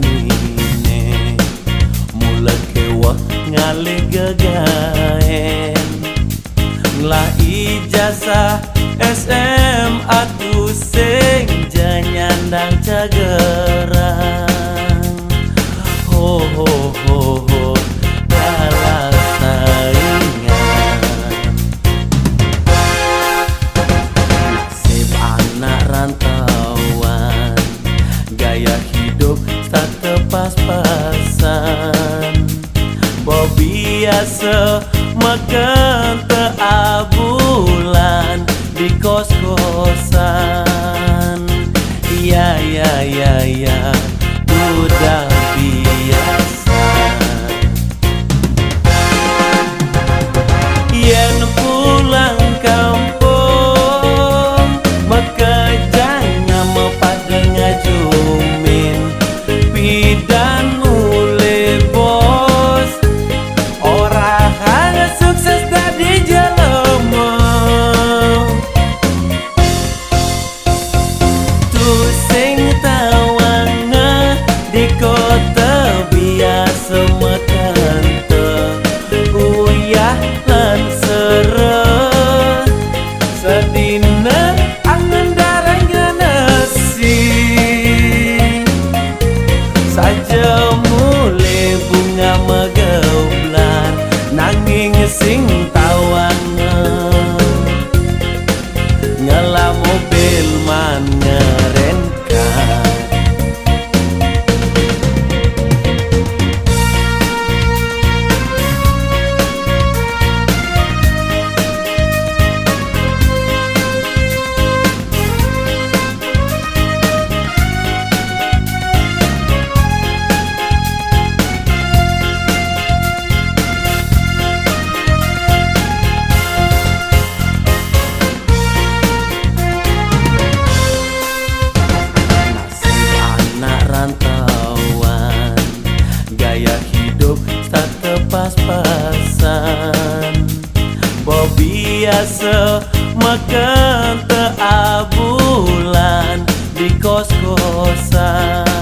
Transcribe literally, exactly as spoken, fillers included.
Nine, mula kewah ngalih gegaén. Ngelah ijazah S M A tusing ja nyandang cageran. Ho, ho, ho, ho, dalam saingan. Nasib anak rantauan, gaya hidup tak tepas-pasan. Bo biasa makan te abulan di kos-kosan. Ya, ya, ya, ya, udah biasa. Yen pulang kampung, makejang nama pada ngajumin. Pidan mulih bos, ora hang sukses dadi jelema. Tusing tawang di kota biasa makan te uyah lan sera. Sedina angen darang nasi. Saja mulih bunga mageblar, nanging sing tawang ngelah mobil man ngerengkat. Nasib anak rantauan, gaya hidup tak tepas-pasan. Bo biasa makan te abulan di kos-kosan.